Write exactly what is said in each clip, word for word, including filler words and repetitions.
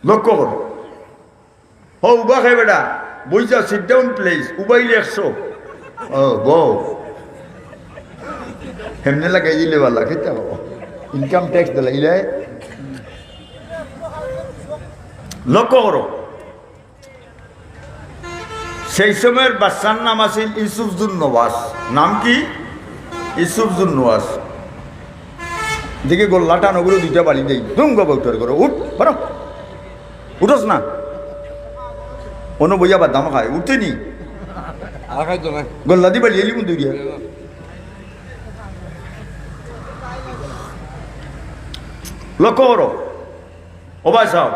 লক্ষ্য করো। হো, উবা খাই বেটা, বই যাও, sit down please। উবাইলে একশো। ও, বউ। হেমনে লাগাই দিলে বালা, কিতা হবো? ইনকাম ট্যাক্স দিলে, ইলে। লক্ষ্য করো। সেই সময়র বাদশার নাম আছিল ইউসুফ জুন নওয়াজ। নাম কি? ইউসুফ জুন নওয়াজ। দেখি গল্লা টান ওগুলো দুইটা বাড়ি দেই। ধুম গো বউটার করো। উঠ, বারো। উঠোস না। অনো বইয়া বাদাম খায়। উঠতে নি? আর খাইতো না। গল্লা দি বাড়ি এলি মুন্দুরিয়া। লক্ষ্য করো। ও ভাই সাহেব।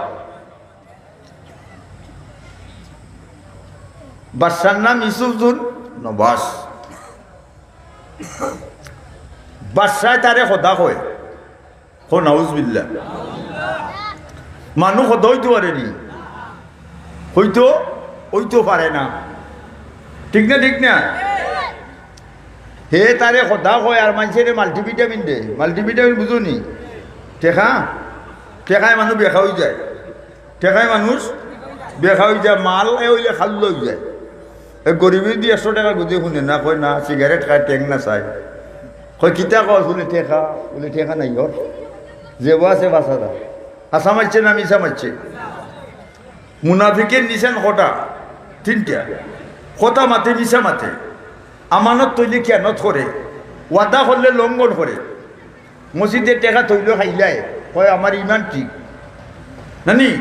বাদশার নাম ইউসুফ জুন নওয়াজ। বাদশায় তারে খোদা কয়। কও নাউজুবিল্লাহ। মানুষ খোদা অইতো পারে নি? অইতো, অইতো পারে না। ঠিক না, ঠিক না? হে তারে খোদা কয় আর মানষরে মাল্টিভিটামিন দে। মাল্টিভিটামিন বুঝো নি? টেকা? টেকায় মানুষ বেকা অইযায়। টেকায় মানুষ বেকা অইযায়, মাল এ অইলে খাল্লা অইযায়। এ গরিবে দি একশো টেকা গুদে হুনে না, কয় না, সিগারেট খায়, টেং না চায়। কয়, "কিতা কও?" হুনে, "টেকা।" বুলে, "টেকা নাই ওর।" যে আছে বাসা দা। হাছা মারছে না মিছা মারছে? মুনাফিকের নিশান কটা? তিনটা। কথা মাতে, মিছা মাতে। আমানত তইলে খেয়ানত করে। ওয়াদা করলে লঙ্ঘন করে। মসজিদে টেকা থইল খাইলায়, কয়, "আমার ইমান ঠিক।" নানি?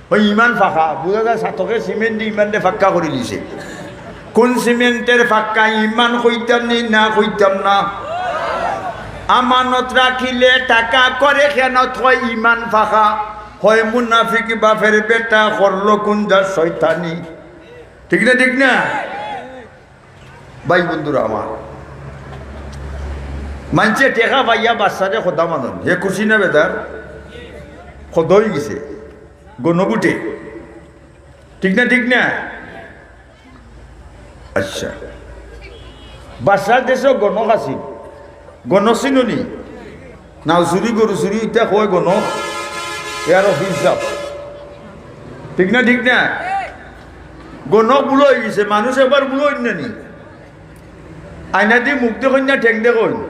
ওই ইমান ফাঁকা। বুঝা যায়, সাতকে সিমেন্ট দি ইমানরে ফাক্কা করি দিছে। কোন সিমেন্টের ফাক্কা? ইমান কইতাম নি না কইতাম না? আমানত রাখিলে টাকা করে খেয়ানত, কয় ইমান ফাঁকা। হয় মুনাফিক বাপের বেটা, করলো কোন যা শয়তানি। ঠিক না, ঠিক না? ভাই বন্ধুরা আমার, মানষে টেকা পাইয়া বাদশারে খোদা মানইন, হে খুশি না বেজার? খোদা অইগেছে গণভোটে, ঠিক না, ঠিক না? আচ্ছা, বাদশার দেশো গণক আছিল, গণক চিনো নি? নাও চুরি, গরু চুরি, ইতা কয় গণক, এর অফিস যাব। ঠিক না, ঠিক না? গণক বুড়া অইগেছে, মানুষ একবার বুড়া অইন না নি? আয়না দি মুখ দেখইন না, ঠেং দেখইন?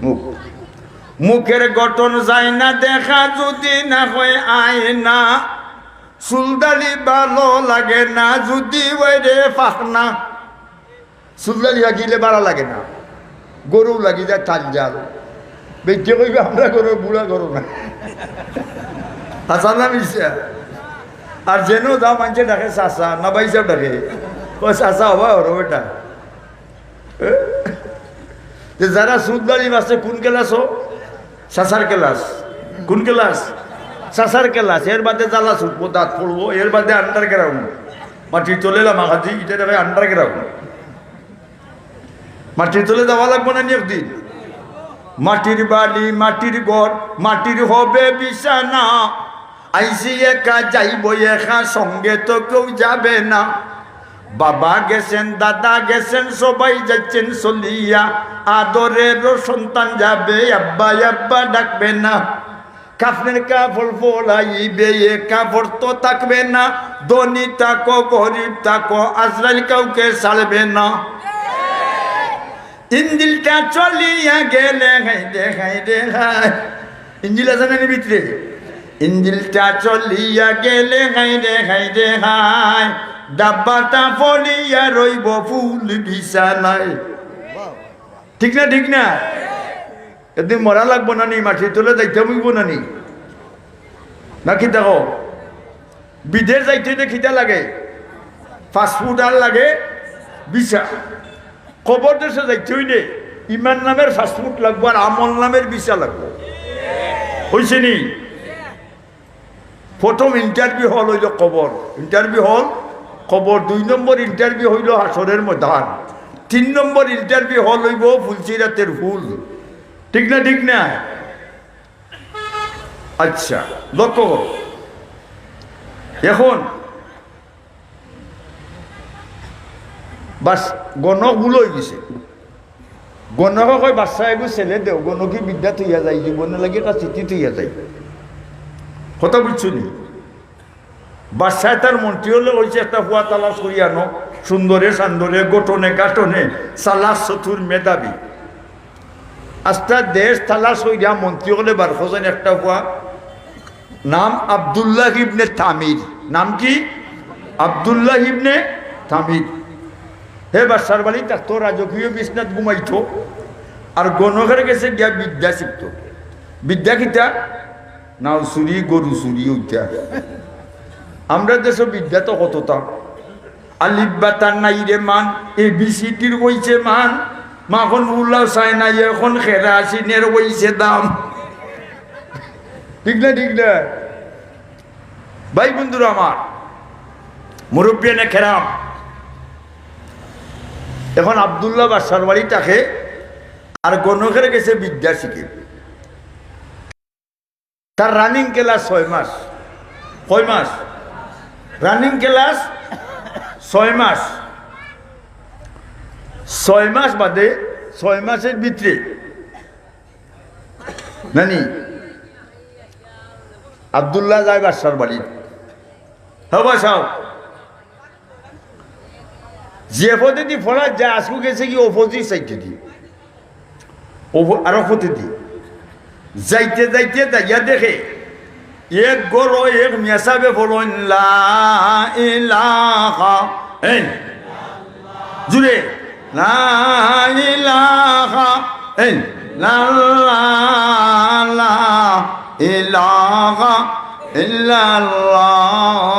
মুখ। মুখের গঠন যায় না দেখা, যদি না হয় আয়না। চুলদাড়ি ভালো লাগে না, যদি ওই রে ফাখনা। চুলদাড়ি লাগিলে বালা লাগে না, গরু লাগি যায় টান জাল। বেটিয়ে কইবে, "আমরা গরু, বুড়া গরু না।" হাছা না মিছা? আর যেন যা মানষে ডাকে চাচা, না ভাই সাহেব ডাকে, ও চাচা হবা হরো বেটা। যে যারা চুলদাড়ি মারছে কোন ক্লাসো? চাচার ক্লাস। কোন ক্লাস? চাচার ক্লাস। এর বাদে জ্বালা ছুটবো, দাঁত পড়বো, এর বাদে আন্ডারগ্রাউন্ড। মাটির তলে লামা খাজি, ইটা দেখে আন্ডারগ্রাউন্ড। মাটির তলে যাওয়া লাগবো না নি একদিন? মাটির বাড়ি, মাটির ঘর, মাটির হবে বিছানা। আইছি একা, যাইব একা, সঙ্গে তো কেউ যাবে না। বাবা গেছেন, দাদা গেছেন, সবাই যাচ্ছেন চলিয়া। আদরেরও সন্তান যাবে, আব্বা আব্বা ডাকবে না। কাফনের কাপড় পরাইবে, এ কাপড় তো থাকবে না। ধনী থাকো, গরিব থাকো, আজরাইল কাউকে ছাড়বে না। ইঞ্জিলটা চলিয়া গেলে, হায় রে, হায় রে, হায়। ইঞ্জিল আছে না নি ভিতরে? ইঞ্জিলটা চলিয়া গেলে, হায় রে, হায় রে, হায়। ডাব্বাটা পড়িয়া রইব ফুল বিছানায়। ঠিক না, ঠিক না? একদিন মরা লাগবো না নি, মাটির তলে যাইতে হইব না নি? না কিতা কও? বিদেশ যাইতে হইলে কিতা লাগে? পাসপোর্ট আর লাগে ভিসা। কবর দেশে যাইতে হইলে ইমান নামের পাসপোর্ট লাগবো আর আমল নামের ভিসা লাগবো। অইছে নি? প্রথম ইন্টারভিউ হল অইল কবর, ইন্টারভিউ হল কবর। দুই নম্বর ইন্টারভিউ অইল হাশরের ময়দান। তিন নম্বর ইন্টারভিউ হল অইব ফুলসিরাতের পুল। ঠিক না, ঠিক না? আচ্ছা, লক্ষ্য করো। এখন বাস, গণক ভুল অইগেছে। গণকে কয়, "বাদশা, এগু ছেলে দেও।" গণকি বিদ্যা থইয়া যায়, জীবনে লাগি একটা স্মৃতি থইয়া যায়। কথা বুঝছো নি? বাদশায় তার মন্ত্রী অকলরে কইছে, "একটা ফুয়া তালাশ করি আনো, সুন্দরে সান্দরে, গঠনে গাঠনে, চালাক চতুর মেধাবী।" আস্তা দেশ তালাশ করিয়া মন্ত্রী অকলে বার করছইন একটা ফুয়া, নাম আব্দুল্লাহ ইবনে তামির। নাম কি? আব্দুল্লাহ ইবনে তামির। হে বাদশার বাড়ি থাকতো, রাজকীয় বিছনাত ঘুমাইতো, আর গণকের গেছে গিয়া বিদ্যা শিখতো। বিদ্যা কিতা? নাও চুরি, গরু চুরি অইতা। আমরা দেশো বিদ্যা তো কততা। আলিফ বাতা নাই রে মান, এ বি সি ডির অইছে মান। মাখন উল্লাও চায় না, এখন কেরাসিনের অইছে দাম। ঠিক না, ঠিক না? ভাই বন্ধুরা আমার, মুরব্বিয়ানে কেরাম, এখন আব্দুল্লাহ বাদশার বাড়ি থাকে, আর গণকের গেছে বিদ্যা শিখে। তার রানিং ক্লাস ছয় মাস। কয় মাস? রানিং ক্লাস ছয় মাস। ছয় মাস বাদে, ছয় মাসের ভিতরে নানি আব্দুল্লাহ যায় বাদশার বাড়ি। হ্যাঁ বাদশাহ, যে পথেদি ফড়া যায়, আজকু গেছে কি অপোজিট সাইডেদি, অপ-, আরো পথেদি। যাইতে যাইতে যাইয়া দেখে এক ঘরো এক মেসাবে ফড়ইন লা ইলাহা, এই জুরে, লা ইলাহা, এই লা, লা ইলাহা ইল্লাল্লাহ।